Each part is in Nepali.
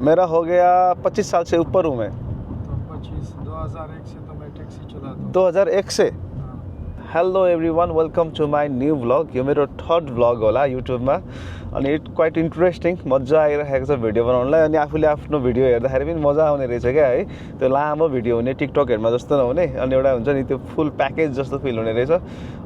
मेरा हो गया 25 साल से ऊपर हूँ मैं। तो 25 2001 से तो मैं टैक्सी चलाता हूँ। 2001 से। हाँ। Hello everyone, welcome to my new vlog. यो मेरो थर्ड भ्लग होला युट्युबमा। अनि इट क्वाइट इन्ट्रेस्टिङ, मजा आइरहेको छ भिडियो बनाउनलाई। अनि आफूले आफ्नो भिडियो हेर्दाखेरि पनि मजा आउने रहेछ क्या है। त्यो लामो भिडियो हुने, टिकटकहरूमा जस्तो नहुने, अनि एउटा हुन्छ नि त्यो फुल प्याकेज जस्तो फिल हुने रहेछ।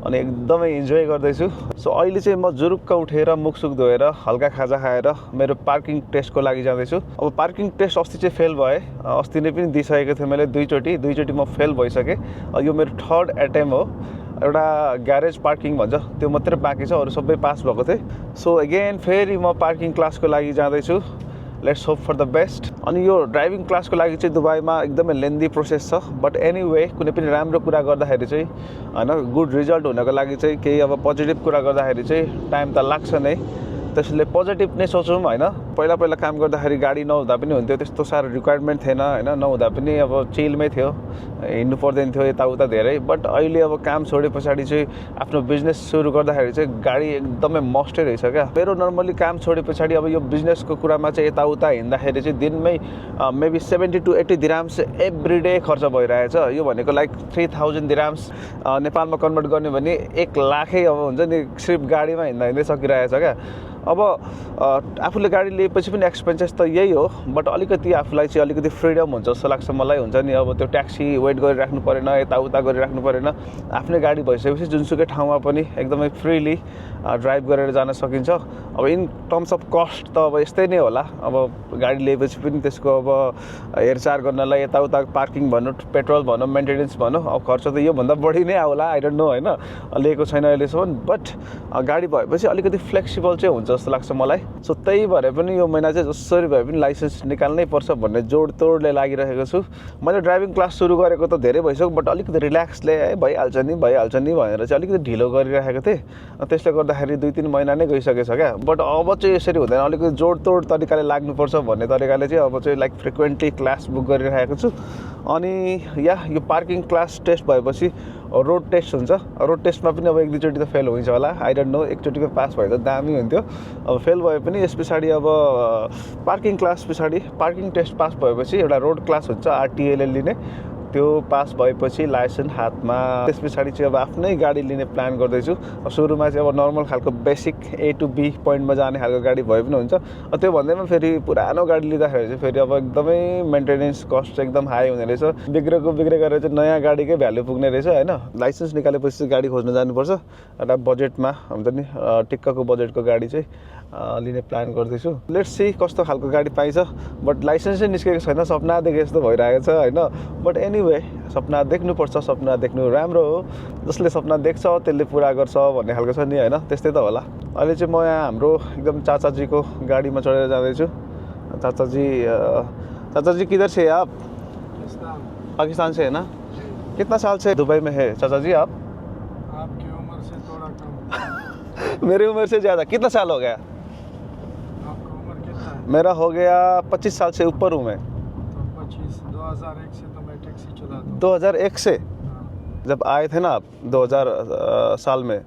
अनि एकदमै इन्जोय गर्दैछु। सो अहिले चाहिँ म जुरुक्क उठेर मुखसुख धोएर हल्का खाजा खाएर मेरो पार्किङ टेस्टको लागि जाँदैछु। अब पार्किङ टेस्ट अस्ति चाहिँ फेल भए, अस्ति नै पनि दिइसकेको थिएँ मैले दुईचोटि म फेल भइसकेँ। यो मेरो थर्ड एटेम्प हो। एउटा ग्यारेज पार्किङ भन्छ त्यो मात्रै बाँकी छ, अरू सबै पास भएको थिएँ। सो अगेन फेरि म पार्किङ क्लासको लागि जाँदैछु। लेट्स होप फर द बेस्ट। अनि यो ड्राइभिङ क्लासको लागि चाहिँ दुबईमा एकदमै लेन्दी प्रोसेस छ, बट एनिवे कुनै पनि राम्रो कुरा गर्दाखेरि चाहिँ होइन, गुड रिजल्ट हुनको लागि चाहिँ केही अब पोजिटिभ कुरा गर्दाखेरि चाहिँ टाइम त लाग्छ नै। त्यसले पोजिटिभ नै सोचौँ होइन। पहिला काम गर्दाखेरि गाडी नहुँदा पनि हुन्थ्यो, त्यस्तो साह्रो रिक्वायरमेन्ट थिएन होइन। नहुँदा पनि अब चिलमै थियो, हिँड्नु पर्दैन थियो यताउता धेरै। बट अहिले अब काम छोडे पछाडि चाहिँ आफ्नो बिजनेस सुरु गर्दाखेरि चाहिँ गाडी एकदमै मस्टै रहेछ क्या। मेरो नर्मली काम छोडे पछाडि अब यो बिजनेसको कुरामा चाहिँ यताउता हिँड्दाखेरि चाहिँ दिनमै maybe 70 to 80 dirhams every day खर्च भइरहेछ। यो भनेको लाइक 3000 दिराम्स नेपालमा कन्भर्ट गर्ने भने 1 लाखै अब हुन्छ नि, सिर्फ गाडीमा हिँड्दै सकिरहेछ क्या। अब आफूले गाडी लिएपछि पनि एक्सपेन्सेस त यही हो, बट अलिकति आफूलाई चाहिँ अलिकति फ्रिडम हुन्छ जस्तो लाग्छ मलाई। हुन्छ नि अब त्यो ट्याक्सी वेट गरिराख्नु परेन, यताउता गरिराख्नु परेन। आफ्नै गाडी भइसकेपछि जुनसुकै ठाउँमा पनि एकदमै फ्रिली ड्राइभ गरेर जान सकिन्छ। अब इन टर्म्स अफ कस्ट त अब यस्तै नै होला। अब गाडी लिएपछि पनि त्यसको अब हेरचाह गर्नलाई यताउता पार्किङ भनौँ, पेट्रोल भनौँ, मेन्टेनेन्स भनौँ, अब खर्च त योभन्दा बढी नै आउला। आई डोन्ट नो होइन, लिएको छैन अहिलेसम्म। बट गाडी भएपछि अलिकति फ्लेक्सिबल चाहिँ हुन्छ जस्तो लाग्छ मलाई। सो त्यही भएर पनि यो महिना चाहिँ जसरी भए पनि लाइसेन्स निकाल्नै पर्छ भन्ने जोडतोडले लागिरहेको छु। मैले ड्राइभिङ क्लास सुरु गरेको त धेरै भइसक्यो, बट अलिकति रिल्याक्सले भइहाल्छ नि भनेर चाहिँ अलिकति ढिलो गरिरहेको थिएँ। त्यसले गर्दाखेरि 2-3 महिना नै गइसकेछ क्या। बट अब चाहिँ यसरी हुँदैन, अलिकति जोडतोड तरिकाले लाग्नुपर्छ भन्ने तरिकाले चाहिँ अब चाहिँ लाइक फ्रिक्वेन्टली क्लास बुक गरिरहेको छु। अनि यो पार्किङ क्लास टेस्ट भएपछि रोड टेस्ट हुन्छ। रोड टेस्टमा पनि अब 1-2 चोटि त फेल हुन्छ होला, आई डोन्ट नो। एकचोटिको पास भए त दामी हुन्थ्यो। अब फेल भए पनि यस पछाडि अब पार्किङ क्लास पछाडि पार्किङ टेस्ट पास भएपछि एउटा रोड क्लास हुन्छ RTLL लिने, त्यो पास भएपछि लाइसेन्स हातमा। त्यस पछाडि चाहिँ अब आफ्नै गाडी लिने प्लान गर्दैछु। सुरुमा चाहिँ अब नर्मल खालको बेसिक A to B पोइन्टमा जाने खालको गाडी भए पनि हुन्छ। त्यो भन्दैमा फेरि पुरानो गाडी लिँदाखेरि चाहिँ फेरि अब एकदमै मेन्टेनेन्स कस्ट एकदम हाई हुने रहेछ। बिग्रेको गरेर चाहिँ नयाँ गाडीकै भ्यालु पुग्ने रहेछ होइन। लाइसेन्स निकालेपछि चाहिँ गाडी खोज्न जानुपर्छ। एउटा बजेटमा हुन्छ नि, टिक्कको बजेटको गाडी चाहिँ लिने प्लान गर्दैछु। लेट्स सी कस्तो खालको गाडी पाइन्छ। बट लाइसेन्स चाहिँ निस्केको छैन, सपना देखे जस्तो भइरहेको छ होइन। बट एनिवे सपना देख्नुपर्छ, सपना देख्नु राम्रो हो। जसले सपना देख्छ त्यसले पुरा गर्छ भन्ने खालको छ नि होइन, त्यस्तै त होला। अहिले चाहिँ म यहाँ हाम्रो एकदम चाचाजीको गाडीमा चढेर जाँदैछु। चाचाजी किधर से आप? पाकिस्तान से है ना? कितना साल से दुबई में है चाचाजी आप? आपकी उम्र से थोड़ा कम। मेरी उम्र से ज़्यादा। कितना साल हो गया? आपका उम्र कितना है? मेरा हो गया 25 साल से ऊपर हूँ मैं। तो 25 2001 से तो मैं टैक्सी चलाता हूँ। 2001 से? हाँ। जब आए थे ना आप 2000 साल में,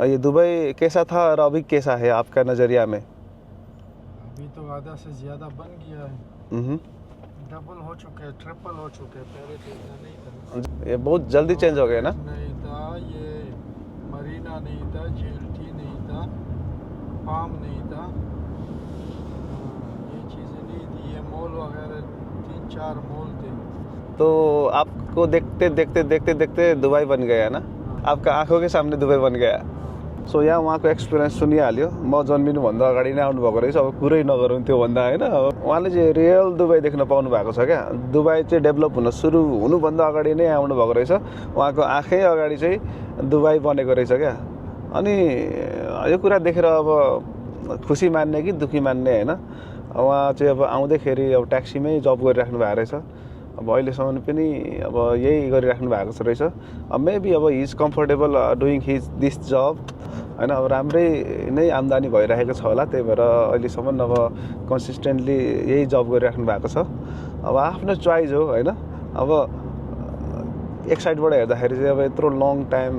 ये दुबई कैसा था और अभी कैसा है आपका नज़रिया में? अभी तो आधा से ज़्यादा बन गया है, डबल हो चुके हैं, ट्रिपल हो चुके हैं। पहले तो इतना नहीं था। ये बहुत जल्दी चेंज हो गया ना? नहीं था, ये मरीना नहीं था, JLT नहीं था, पाम नहीं था, ये चीज़ें नहीं थी। ये मॉल वगैरह 3-4 मॉल थे। तो आपको देखते दुबई बन गया ना? आपका आँखों के सामने दुबई बन गया। सो यहाँ उहाँको एक्सपिरियन्स सुनिहाल्यो। म जन्मिनुभन्दा अगाडि नै आउनुभएको रहेछ। अब कुरै नगरौँ त्यो भन्दा होइन। अब उहाँले चाहिँ रियल दुबई देख्न पाउनु भएको छ क्या। दुबई चाहिँ डेभलप हुन सुरु हुनुभन्दा अगाडि नै आउनुभएको रहेछ। उहाँको आँखै अगाडि चाहिँ दुबई बनेको रहेछ क्या। अनि यो कुरा देखेर अब खुसी मान्ने कि दुःखी मान्ने होइन। उहाँ चाहिँ अब आउँदैखेरि अब ट्याक्सीमै जब गरिराख्नु भएको रहेछ। अब अहिलेसम्म पनि अब यही गरिराख्नु भएको रहेछ। मेबी अब he is comfortable doing this job होइन। अब राम्रै नै आम्दानी भइरहेको छ होला, त्यही भएर अहिलेसम्म अब कन्सिस्टेन्टली यही जब गरिराख्नु भएको छ। अब आफ्नो चोइस हो होइन। अब एक साइडबाट हेर्दाखेरि चाहिँ अब यत्रो लङ टाइम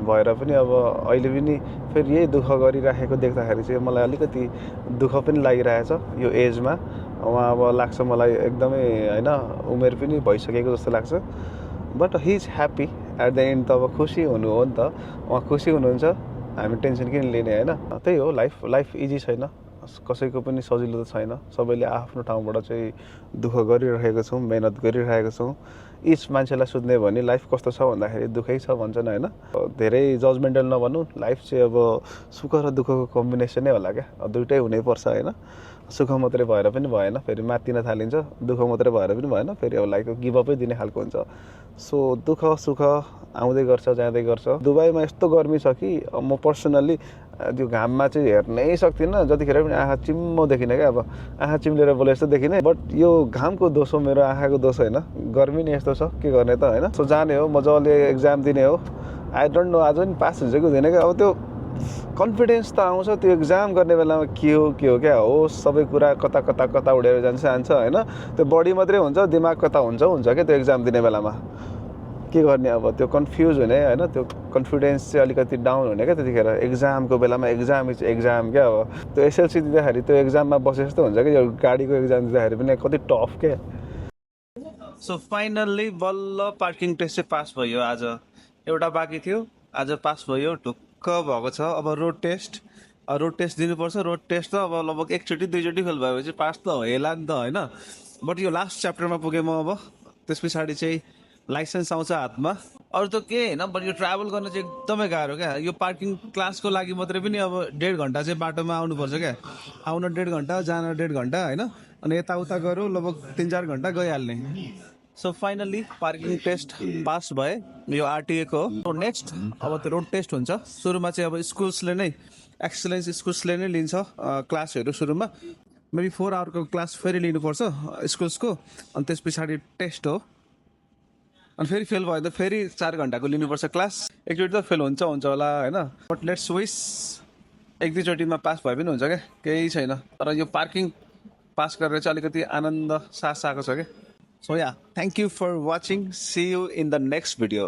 भएर पनि अब अहिले पनि फेरि यही दुःख गरिराखेको देख्दाखेरि चाहिँ मलाई अलिकति दुःख पनि लागिरहेछ यो एजमा। उहाँ अब लाग्छ मलाई एकदमै होइन उमेर पनि भइसकेको जस्तो लाग्छ but he is happy at the end त अब खुसी हुनु हो नि त उहाँ खुसी हुनुहुन्छ हामी टेन्सन किन लिने होइन त्यही हो लाइफ इजी छैन कसैको पनि सजिलो त छैन सबैले आफ्नो ठाउँबाट चाहिँ दुःख गरिरहेको छौँ मेहनत गरिरहेको छौँ इच मान्छेलाई सोध्ने भने लाइफ कस्तो छ भन्दाखेरि दुःखै छ भन्छन् होइन धेरै जजमेन्टल नभनौँ लाइफ चाहिँ अब सुख र दुःखको कम्बिनेसनै होला क्या दुइटै हुनैपर्छ होइन सुख मात्रै भएर पनि भएन फेरि मात्तिन थालिन्छ दुःख मात्रै भएर पनि भएन फेरि अब लाइफ गिभअपै दिने खालको हुन्छ सो दुःख सुख आउँदै गर्छ जाँदै गर्छ दुबईमा यस्तो गर्मी छ कि म पर्सनल्ली त्यो घाममा चाहिँ हेर्नै सक्दिनँ जतिखेर पनि आँखा चिम्मो देखिनँ क्या अब आँखा चिम्लेर बोले जस्तो देखिने बट यो घामको दोष हो मेरो आँखाको दोष होइन गर्मी नै यस्तो छ के गर्ने त होइन सो जाने हो मजाले एक्जाम दिने हो आई डोन्ट नो आज पनि पास हुन्छ कि हुँदैन क्या अब त्यो कन्फिडेन्स त आउँछ त्यो एक्जाम गर्ने बेलामा के हो क्या हो सबै कुरा कता उडेर जान्छ होइन त्यो बडी मात्रै हुन्छ दिमाग कता हुन्छ क्या त्यो एक्जाम दिने बेलामा के गर्ने अब त्यो कन्फ्युज हुने होइन त्यो कन्फिडेन्स चाहिँ अलिकति डाउन हुने क्या त्यतिखेर एक्जामको बेलामा एक्जाम इज एक्जाम क्या अब त्यो एसएलसी दिँदाखेरि त्यो एक्जाममा बसे जस्तो हुन्छ कि यो गाडीको एक्जाम दिँदाखेरि पनि कति टफ क्या सो फाइनल्ली बल्ल पार्किङ टेस्ट चाहिँ पास भयो आज एउटा बाँकी थियो आज पास भयो ढुक्क भएको छ अब रोड टेस्ट दिनुपर्छ रोड टेस्ट त अब लगभग एकचोटि दुईचोटि फेल भएपछि पास त होला नि त होइन बट यो लास्ट च्याप्टरमा पुगेँ म अब त्यस पछाडि चाहिँ लाइसेन्स आउँछ हातमा अरू त के होइन बट यो ट्राभल गर्न चाहिँ एकदमै गाह्रो क्या यो पार्किङ क्लासको लागि मात्रै पनि अब 1.5 घन्टा चाहिँ बाटोमा आउनुपर्छ क्या आउन 1.5 घन्टा जान 1.5 घन्टा होइन अनि यताउता गऱ्यो लगभग 3-4 घन्टा गइहाल्ने so finally parking test pass भए यो आरटिएको हो नेक्स्ट अब त्यो रोड टेस्ट हुन्छ सुरुमा चाहिँ अब स्कुल्सले नै एक्सलेन्स स्कुल्सले नै लिन्छ क्लासहरू सुरुमा मेबी 4 आवरको क्लास फेरि लिनुपर्छ स्कुल्सको अनि त्यस पछाडि टेस्ट हो अनि फेरि फेल भयो त फेरि 4 घन्टाको लिनुपर्छ क्लास एकचोटि त फेल हुन्छ होला होइन बट लेट्स विस एक दुईचोटिमा पास भए पनि हुन्छ क्या केही छैन तर यो पार्किङ पास गरेर चाहिँ अलिकति आनन्द सास आएको छ क्या so yeah thank you for watching see you in the next video